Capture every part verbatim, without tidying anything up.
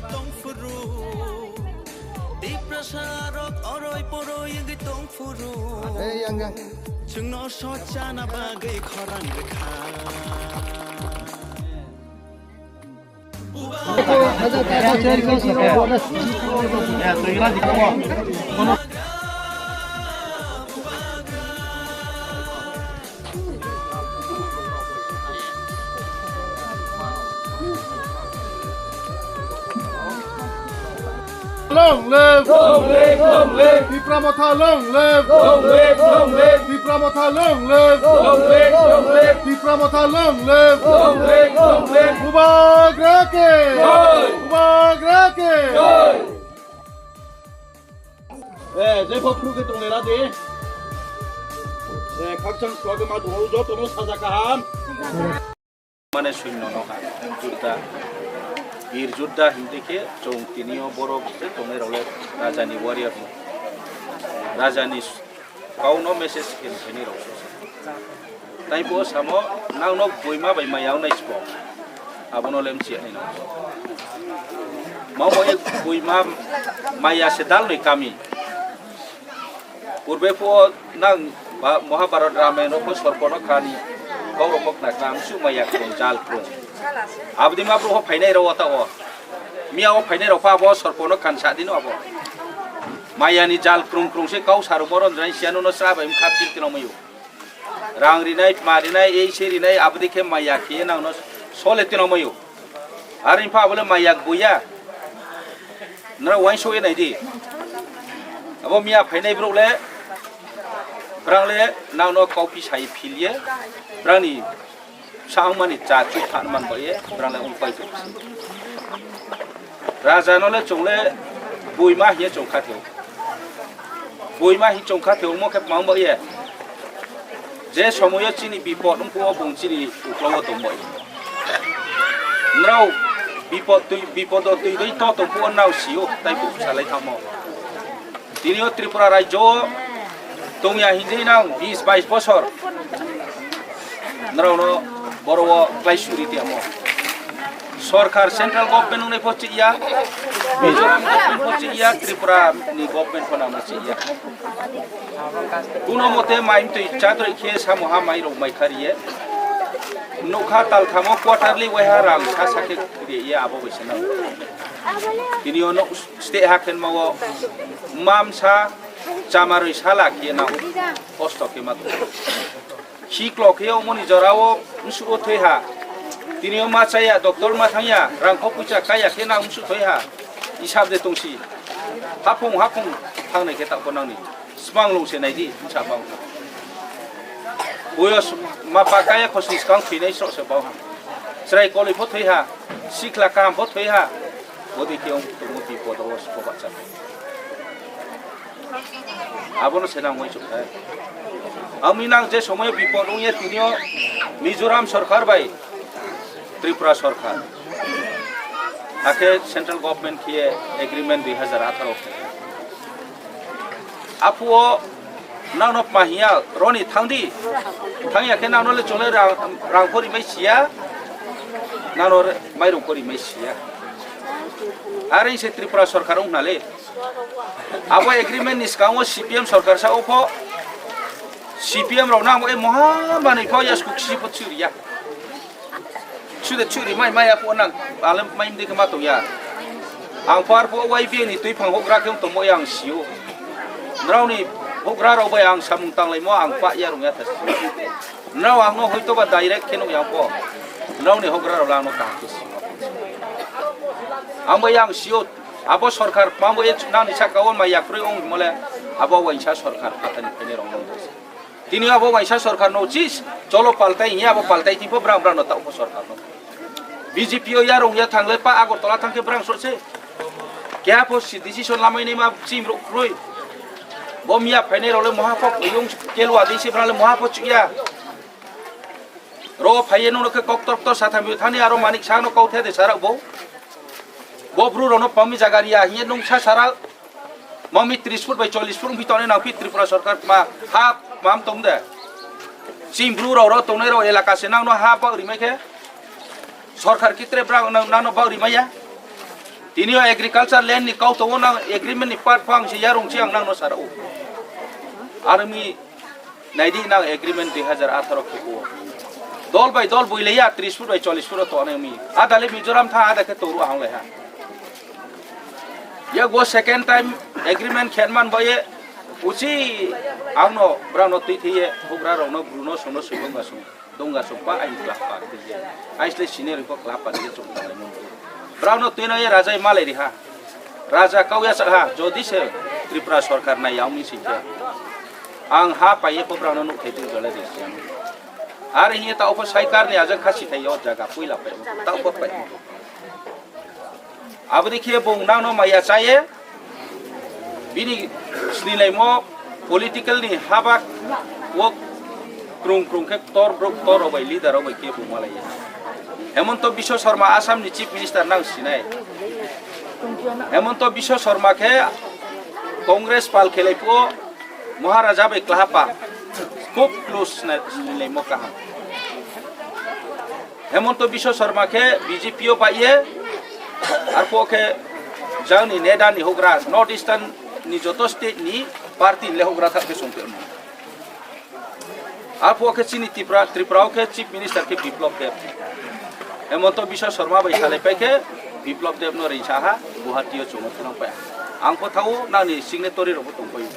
Tongphuru, Tiprasa rok oroi poroi wngwi tongphuru. Hey, yang, yang. Chwngno sochana bagwi khorang rwkha. Long live! Long live! Long live! Tipra Motha long live! Long live! Long live! Tipra Motha long live! Long live! Long live! Tipra Motha long live! Long live! Long live! Bubagra ke! Jai! Bubagra ke! Jai! Eh, jai pho phuru ke tong lera de. Eh, khakchang suage ma dong joto no saja kaham. Mane suino no ha, Jutta, Bir Jutta hindi khe chwng tini o borok je tongnai rok le raja ni warrior no, raja ni kau no message khe ni rok. Tai bo samo nang no boima bai maya nai sbo, abo no lem chiya ni no. Mamo ek boima maya se dal noi kami. Purbe phuo nang ba-, Mahabharat Ramayana pho sorpono khani kok rok kok na kha, amsuk maya krung, jal krung. Abdi ma bro phainai rok ta o. Miya o phainai rok pha abo sorpono khan sa dino abo. Maya ni jal krung krung se kau saru boron jai sianu no sra bai kha tin tino mayu. Rang rinai, ma rinai, ei se rinai, abdi khe maya khe nang no sole tino mayu. Ar wngkha abole mai yak buya. Nora uain soi nai di. Abo miya phainai borok le, borok le nang no kauphi sai phil ye, borok ni sa wngmani cha chu phan man bo ye, borok le wng pai tong. Raja no le chwng le buima hiye chwng kha theo. Buima hi chwng kha theo mo khe mang bo ye. Je somoyo chini bipod wngkhu o bung chini uklogo tongbai. Nrao bipod twi, bipodo twi doi to tongkhu o nrao sio tai bung salai thamo. Tini o Tripura rajyo o tongya hinjai nang bis bais bosor. Nrao no boro o klai suri tiyamo. Sorkar central government wngnai pho chih ya, Mizoram government pho chih ya, Tripura ni government pho nang chih ya. Kuno mote mai mtwi chadroi khe samo ha mai rok mai khariye. Nokha talthamo quarterly waiha rang sa sa khe khriye abo bai se nang. Tini o nok state ha khen ma o mamsa chamaroi sala khe nang kosto khe ma. Siklo khe omoni jorao msuko thoi ha. Tini o ma chaya, doctor ma thangya, rang kho puisa kaya khe nang msu thoi ha. Isab de tongsi. Haphung haphung thangnai khe tako nangni. Smang lung se naidi, msa bang. Boyos ma pa kaya khosni skang thwinai srok se bau ha. Chwrai koloi pho thoi ha. Sikla kaham pho thoi ha. Bodi khe ong tongmo bipod o sko bacha. Abono se nang uaisuk khe. Ang mi nang je somoyo bipod wngya tini o Mizoram sorkar bai Tripura sorkar. Hakhe central government khiye agreement dui hazar atharo khe. Aphuo nang no pahiya roni thangdi. Thangya khe nang no le chole rang, rang pori mai siya. Nang no re-, mairung pori mai siya. Are se Tripura sorkar wng nale. Abo agreement ni swkango C P M sorkar sa o pho, C P M rok nang bo e moha manwi pho ya suk si pho churi ya. Sude churi mai mai apo nang ale mai mde kama to ya. Ang pho ar pho Y B A ni twi phang hok rak tong mo yang sio. Nrao ni hok ra rok bai ang samung tang lai mo ang pa ya rung ya thas. Nrao ang no hoito ba direct khe nuk yang pho. Nrao ni hok ra rok lang no kaham khe sio. Ang bai ang sio. Abo sorkar pambo e nang ni saka o mai yakroi ong mole abo waisa sorkar phathani phaini rong nang dos. Tini abo waisa sorkar no chis cholo paltai hiya abo paltai tipo brang brang no taubo sorkar no. B J P o ya rong ya thangle pa Agartala thangke brang so se. Kya po si decision lamai nei ma chim ro kroi. Bom ya phaini role moha pok yung kelu adi se brang le moha po chuya. Ro phaiye nungno khe kok tor tor satham bi thani aro manik sano kau the de sara bo. Bo bru rono pami jaga riya hiye nung sa sara. Mami tris foot bai chollis foot bi tone nang pi Tripura sorkar ma ha mam tong de. Chim bru ro ro tongnai ro elaka se nang no ha ba rimai khe. Sorkar kitre bra nang no ba rimai ya. Tini o agriculture land ni kau tongo, nang agreement ni part phang se yarung chi ang nang no sara o. Army naidi nang agreement dui hajar atharo khe o. Dol bai dol bui leya, tris foot bai chollis foot to anai mi. Ada le Mizoram tha, ada khe toru ahang le ha. Ya go second time agreement khen man boye. Uchi ang no, brang no twi thiye, bugra rok no, Bruno sung no, sui dong ga sung. Dongga sokpa ain klap pa tije. Aisle sine rikho klap pa tije chwng tanglai mung. Brao no twino ye raja malai riha. Raja kau ya sakha, jodi se Tripura sorkar nai yaung ni singkhe. Ang ha paiye ko brao no nuk thai twi jole de siang. Ar hiye ta opo saikar ni ajak khasi thai yo jaga puila pai. Ta opo pai. Aboni khe bung nangno maya chaye, bini sinilaimo political ni habak o krung krung khe ktor brok ktor rok bai leader rok bai khe bung malaiya. Hemonto Biswa Sarma Assam ni Chief Minister nang sinai. Hemonto Biswa Sarma khe Congress pal khelai phuo Maharaja bai klahapa khub close sinai, sinilaimo kaham. Hemonto Biswa Sarma khe B J P o paiye, arphuh khe jang ni neda ni hugra North Eastern ni joto state ni party ni le hugra thak khe song tongmo. Arphuh khe chini Tripura, Tripura o khe Chief Minister khe Biplab Deb. Hemonto Biswa Sarma bai salai pai khe Biplab Deb no rinsa ha Guwahati o chwng no thang pai. Ang pho thao nang ni signatory rok bo tong pai.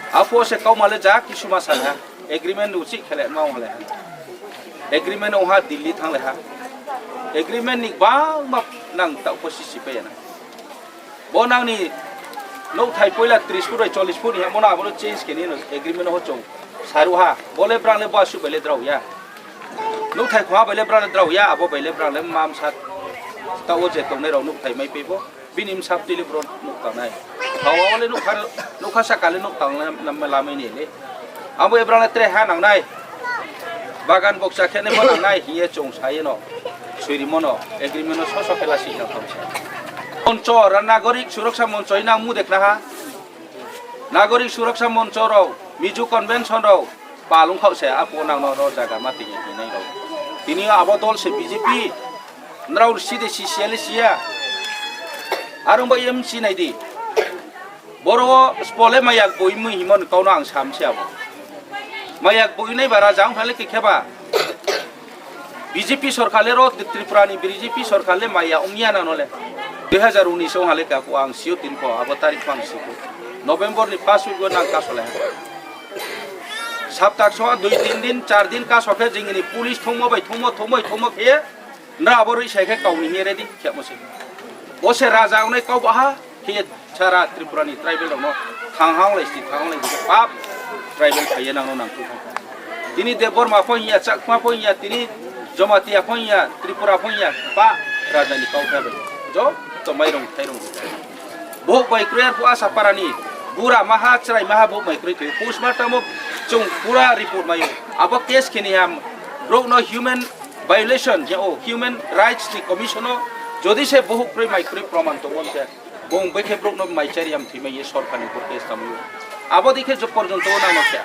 Apo se kau male ja kisuma sa ha. Agreement uchi khele ma wale ha. Agreement o ha Delhi thang le ha. Agreement ni bang ma nang ta upo si si pe na. Bo nang ni nok thai poila tris foot bai chollis foot ni ha mo na abo change khe ni no agreement ho chong. Saru ha. Bole brang le ba su bele drau ya. Nok thai kho ha bele brang le drau ya, abo bele brang le mam sa. Ta o je tong ne rau nok thai mai pe bo. Bini msap tili bro nuk tangnai. Hawa wale nuk khar nuk khasa kali nuk tangnai nam lamai ni le. Abo ebrang le tre ha nangnai. Bagan boksa khene bo nangnai hiye chong saye no. Suiri mono agreement no soso kela si na tong sa. Moncho ra Nagorik Suraksa Moncho ina mu dekna ha. Nagorik Suraksa Moncho rok, Mizo Convention rok, palung khao se apo nang no ro jaga ma tini hinai rok. Tini abo dol se B J P. Nrao side si siya le siya. Arong ba M C nai di. Boro spole mayak boi mui himon kau no ang sam se abo. Mayak boi nai bara jang phale ke kheba. B J P sorkar le ro Tripura ni B J P sorkar le maya ongya na no le. Dui hajar unis o hale ka ko ang sio tin ko abo tarik pang si ko. November ni first week o nang ka sole. Saptak so dui tin din, char din ka sokhe jingni police thongmo bai thongmo, thongmo, thongmo khe. Nra abo rwi sai khe kauni hiye ready khe mo se. Bo se raja ongnai kau baha khe sara Tripura ni tribal rok no thang hang lai si thang hang lai si pap tribal phaiye nang no nang tu. Tini Debbarma pho hiya, Chakma pho hiya, tini Jamatia pho hiya, Tripura pho hiya, pa raja ni kau khe bai. Jo to mai rong thai rong. Bohok bai kroi arphuh Asaparani bura maha chwrai maha bohok bai kroi thwi. Postmortem o chwng pura report maio. Abo case khini ham borok no human violation ya o human rights ni commission o jodi se bohok kroi mai kroi proman tongo hwnkhe bong bai khe borok no mai chari ham thwi mai ye sorkar ni upor case tamo. Abo dikhe je porjonto nang no khe.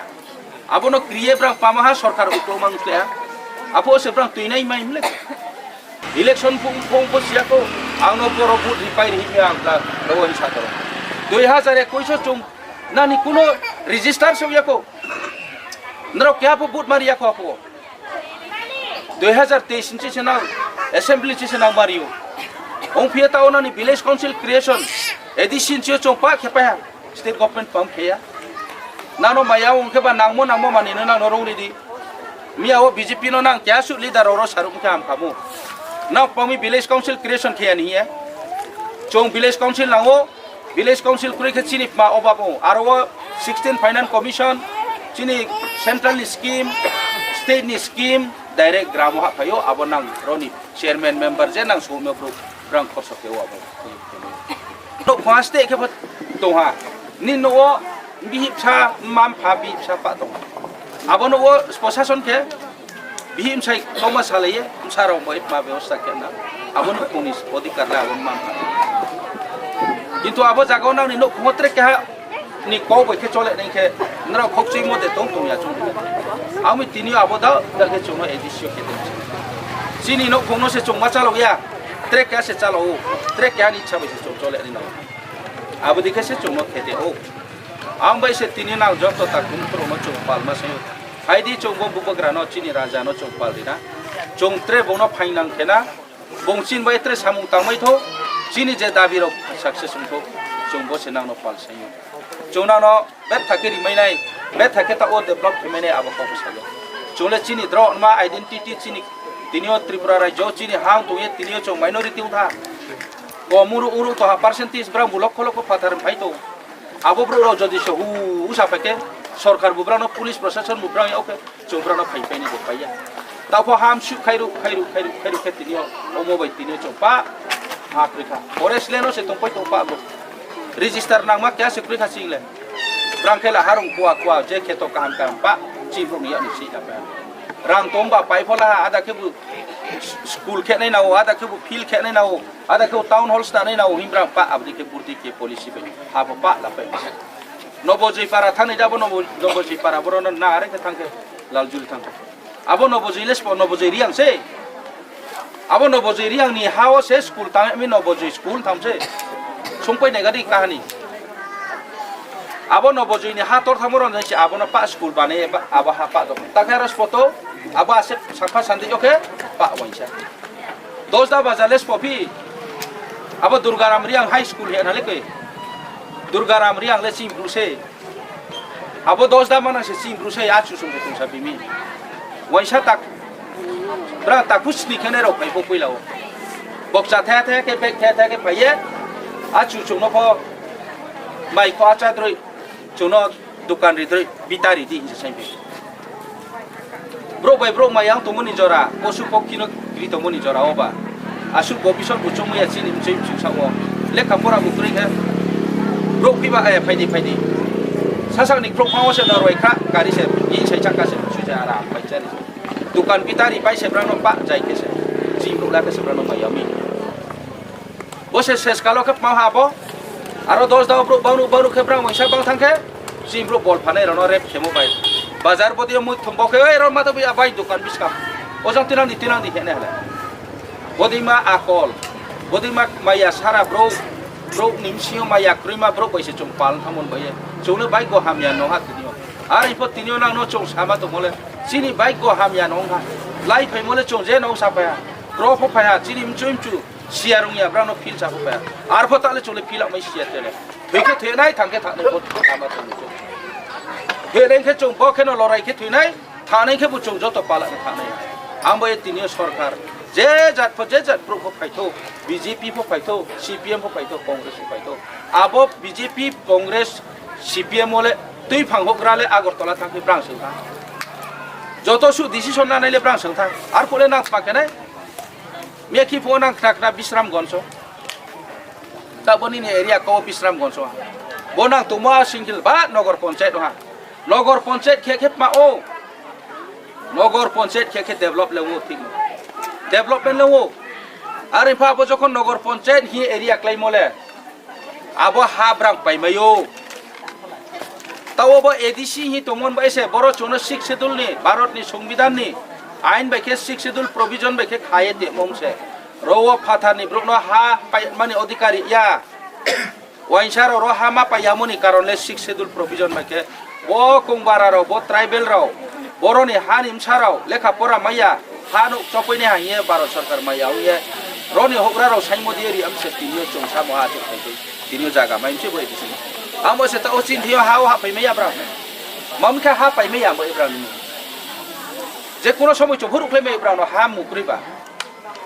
Abono kriye bwrang pamaha sorkar uklok mang khe. Apo se bwrang twi nai mai mle. Election phung phung bo siya ko, ang no boro vote ripai ri himya ang ta dawa ni sataro. Dui hajar ekush o chung nani kuno register se ya ko. Nrok kya bo vote mari ya ko apo. Dui hajar teis ni se nang assembly se nang mari o. Ong phiya ta onani village council creation, A D C ni se chung pa khe pa ya. State government pam kheya. Nano maya wng khe ba nangmo nangmo manino nangno rong ridi. Miya o B J P no nang kya su leader oro saruk khe ham khamu. Nang pami village council creation kheya ni hiya. Chong village council nango, village council kuri khe chini ma obab o. Aro o sixteen finance commission, chini central ni scheme, state ni scheme, direct gramo ha phayo abo nang roni chairman member je nang sumyo bro brang khorsa khe o abo. No khwa ste khe tongha. Ni no o bihipsa mam pha bihipsa pa tong. Abo no o prosason khe bihim sai tongma salaye msa rok bai ma bebosta khe na. Abo no khungni odhikar na abo mam pha. Kintu abo jaga o nang ni no khwa tre kha ni kok bai khe chole nai khe nrok khok chui mo de tong tong ya chung. Ami tini abo da da khe chung no A D C o khe de. Chini no khung no se chung ma chalo ya. Track keha se chalao, track keha ni sabai se chwng chole ani nao. Abo dikhe se chwngno khete o. Ang bai se tini nang joto takhum khorokno chwng palma sayo. Haidi chwng bo bubagrano chini rajano chwng pal rina. Chwng tre bono phainang khena. Bong chin bai tre samung tangmai tho. Chini je dabi rok success wng tho. Chwng bo se nangno pal sayo. Chwng nangno Betha khe rimai nai, betha khe ta o develop khe mai nai abo kok bwsai o. Chwng le chini drok ma identity chini tini o Tripura rajyo chini hang tong ye tini o chwng minority wng kha. Kom uru uru to ha percentage brang bo lokho lokho phathar phai to. Abo bro rok jodi se hu usa phai khe sorkar bo brang no police proshashan bo brang ya o khe chwng brang no phai phai ni bo phai ya. Ta pho ham su khairu khairu khairu khairu khe tini o omo bai tini o chwng pa ha kri kha. Forest land o se tong pai to pa bo. Register nangma kya se kri kha ching le. Brang khe la harung kua kua je kheto kaham kaham pa chibuk ni yakni si ya pa. Rang tong ba pai phola ha ada khe bu school khe nai nao, ada khe bu field khe nai nao, ada khe bu town hall sta nai nao him brang pa abdi khe burdi khe policy bai ha bo pa la pai. Nobo joi para thani da bo nobo, nobo joi para boro no na are khe thang khe lal jul thang khe. Abo Nobojoi le spo Nobojoi Riang se. Abo Nobojoi Riang ni ha o se school tang mi Nobojoi school tham se. Sungpai nai gadi kahani. Abo Nobojoi ni ha tor thamo ron se abo no pa school bane ba abo ha pa dok. Ta khe aro spoto abo ase sakha sandi jo khe pa waisa. Dosda bajar le spo phi. Abo Durgaram Riang High School he na le koi. Durgaram Riang le chini bru se. Abo dosda manang se chini bru se achu sung tong sa bimi. Waisa tak. Bra tak pus ni khene rok phai bo puila o. Bokcha the the ke bek the the ke phaiye. Achu sung no pho. Mai pho acha droi. Chuno dukan ri droi bitari di hinse sai bi. Bro bai bro mayang tongmani jora, posu pokhi no gri tongmani jora oba. Asuk bo bisor bo chumui ya chini mchoi mchoi sa o. Lekha pora bo kri khe. Bro phiba aya phaidi phaidi. Sasak ni bro phango se norwai kha, gari se, ni sai chakka se, sui se ara pai chari. Dukan bitari pai se brano pa jai khe se. Ji bro la khe se brano mayami. Bo se ses kalo khe pma ha bo. Aro dos dao bro bangru bangru khe brang waisa bang thang khe. Chini bro bol phanai rano rep khemo bai. Bazar bodi mui thum bo khe oi ro ma to bai dukan biskam. O jang tinang di tinang di hene hala. Bodi ma akol. Bodi ma maya sara bro. Bro nim sio maya kroi ma bro bai se chung pal thamon bai. Chung le bai go hamya no ha tinio. Ari po tinio nang no chung sama to mole. Chini bai go hamya no ha. Lai phai mole chung je no sa phaya. Pro pho phaya chini mchu mchu. Siya rung ya brano feel sa phaya. Ar pho tale chole feel mai siya tele. Thoi khe thoi nai thang khe thang nai bo ama thang ni. He reng khe chung bo khe no lorai khe thoi nai. Thanai khe bo chung joto pala ni thanai. Ang bo e tinio sorkar. Je jat pho je jat bro pho phaitho. B J P pho phaitho. C P M pho phaitho. Congress pho phaitho. Abo B J P, Congress, C P M ole twi phang hokra le Agartala thang khe brang se thang. Joto su decision nanai le brang se thang. Ar pho le nang thang khe nai. Mekhi pho nang khna khna Bisram Gonso. Ta boni ni area ko Bisram Gonso. Bo nang tongma single ba Nogor Panchayat ha. Nogor Panchayat khe khe ma o. Nogor Panchayat khe khe develop le wo thik. Development le wo. Are pha bo jokhon Nogor Panchayat hi area klai mole. Abo ha brang pai mayo. Tao bo A D C hi tongmon bai se boro chono Sixth Schedule ni, Bharat ni Songbidan ni ain bai khe Sixth Schedule provision bai khe khaye te mong se. Ro o phathar ni brok no ha pai mani odhikari ya. Wainsa ro ro ha ma pai yamoni karon le Sixth Schedule provision bai khe bo kongbara ro, bo tribal ro, boro ni ha ni msa ro lekha pora maya. Hano chopoi ni hangye Bharat Sarkar maya ongye roni hokra rok saimodi ri amse tinio chwng samo ha chwng khaitwi tinio jaga mai mse bo edisi. Amo se ta o chin thio ha o ha pai maya bra. Mam kha ha pai maya bo ibra ni. Je kono somoi chobhur ukle me ibra no ha mukri ba.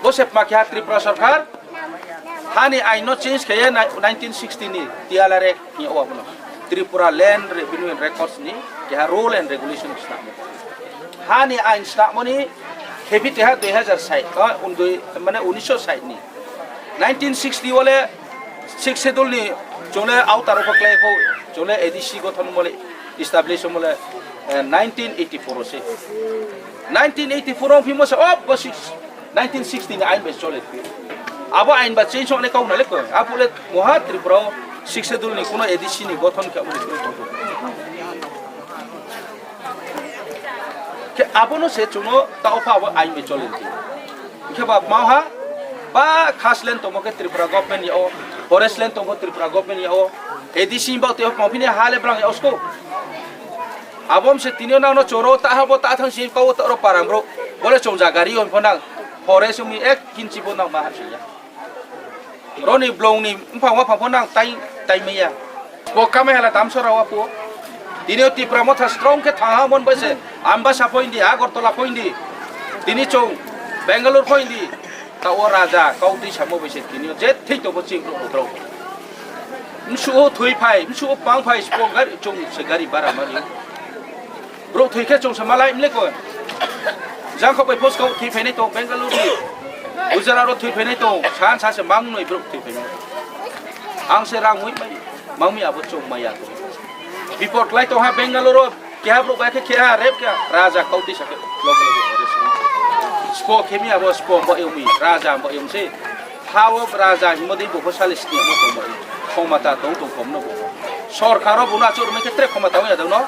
Bo se ma kha Tripura Sarkar hani ain no change khaye nineteen sixty ni T L R Act. Ni o abono Tripura Land Revenue and Records ni keha rule and regulation snamo. Hani ain snamo ni khepi teha dui hazar sai, o, undui, mane unisho sai ni. Nineteen sixty wale Sixth Schedule ni chole outer of clay ko chole A D C gothon mole establish mole, eh, nineteen eighty-four o se. Nineteen eighty-four o phimo se, oh, bo six, nineteen sixty ni ain bai chole. Abo ain ba change ongni kok nai le koi. Apo le moha Tripura o Sixth Schedule ni kuno A D C ni gothon khe abo ni koi tongo. Khe abono se chwngno ta opha abo ain bai chole. Khe ba maha Ba khas land tongmo khe Tripura government yao, forest land tongmo Tripura government yao, A D C ni bak tei pangphini ha le brang yao sko. Abom se tini nang no choro ta ha bo ta thang si kau ta ro parang bro. Bole chong ja gari on pho nang forest mi ek kinchi bo nang ma ha ya. Roni blong ni mphang wa phang pho nang tai tai me ya. Bo kame hala dam sora wa pho. Tini o Tipra Motha strong khe thang ha mon bai se. Ambasa pho indi, Agartala pho indi. Tini chong Bangalore pho indi. Ta o raja kau twi samo bai se tini o je thik to bo ching bro bro. Msu o thwi phai, msu o pang phai spo gari chong se gari bara mari. Bro thwi khe chong se malai mle ko. Jang kho bai post kau thwi phai nai to Bangalore ni. Gujarat ro thwi phai nai to san sa se mang noi bro thwi phai nai. Ang se rang mui mai mang mi abo chong maya ko. Bipot lai to ha Bangalore ro. Keha borok bai khe keha rep kha raja kau tisa khe loge loge arrest wngkha. Spo khe mi abo spo bo ewmi raja bo ewmse. Ha o raja himo dei bo sali sini mo tong bai. Khomata tong tong kom no bo. Sorkar o bo na chur me khe tre khomata wngya dong no.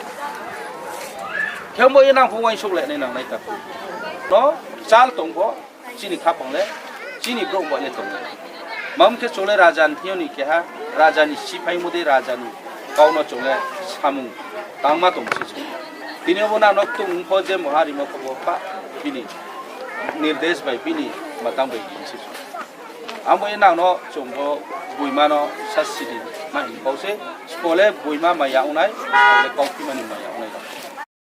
Khe bo e nang phung wai sok le nai nang nai ta. No chal tong bo. Chini khapang le, chini borok bai le tongo. Mam khe chole raja ni thiyoni keha, raja ni siphai mudei raja ni kauno chole samung tangma tong se chwng. Tini obo na nok tung wngkho je moha rimo kho bo pa bini nirdesh bai bini matang bai bini se chwng. Amo e nang no chwng bo buima no sasidi ma hin kau se, spo le buima maya wngnai, le kau phimani maya.